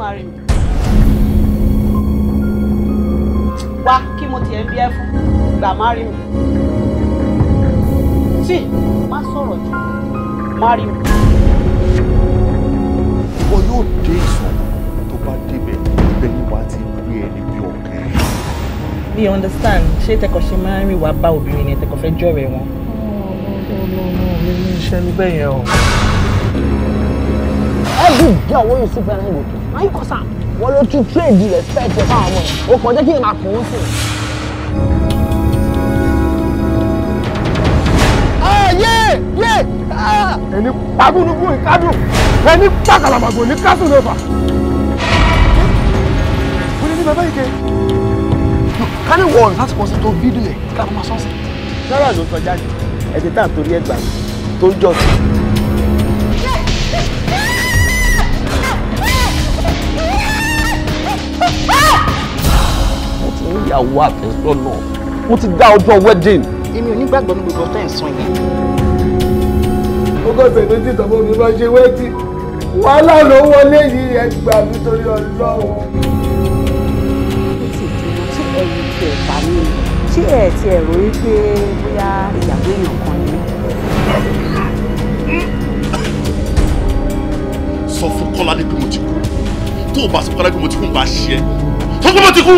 Marry me? Wá kí mo tiẹ̀ ń bí ẹ fún gbà marry me. Sí, má sọ̀rọ̀ jù, marry me. Ìwọ yóò dé ìsọ̀ tó bá débẹ̀ ibẹ̀ ni wàá ti rí ẹni bí ọ̀kẹ́. Mi understand, ṣé tẹkọ̀ ṣe máa ń rí wàá bá obìnrin ni tẹkọ̀ fẹ́ jọ̀rẹ̀ wọn? No, mi ní iṣẹ́ níbẹ̀ yẹn o. Every girl wey you see for Dangote, na you cause am. Wọ́n ló tún trade respect ẹ̀ fáwọn ọmọ yẹn. O kàn jẹ́ kí n máa kùn ún sí. Ẹni pagúnugún ìkádùn, ẹni pàkàlàmàgbò ní kásùn ló fà. Wọ́n ní bàbá ike. Ká ní wọ̀n láti pọ̀ sí tó fídíò yẹn ká máa sọ́ọ̀sì. Sọ́rọ̀ ló sọ jáde, ẹ̀sìn tá à ń torí ẹ̀ gbà tó ń jọ sí. Mo ti ní ìyàwó àfẹ́sọ́nà, mo ti dá ọjọ́ wedding. Èmi ò ní gbàgbọ́ ní gbogbo ọ̀tá ẹ̀sán yẹn. Ó kọ́ sẹ̀ méjì tọ́mọ mi bá ṣe wẹ́tì. Wàhálà ló wọlé yìí, ẹ gbà mí torí Ọlọ́run. Ó ti dúró tí ẹ̀yin ti ẹ̀ bá mi ṣé ẹ̀ ti ẹ̀ rò wípé bóyá ìyàwó èèyàn kan ni mí. Sọ fún Kọ́ládé pé mo ti kú. Tó o bá sọ fún Kọ́ládé pé mo ti kú, n bá ṣe é. Sọ fún mo ti kú.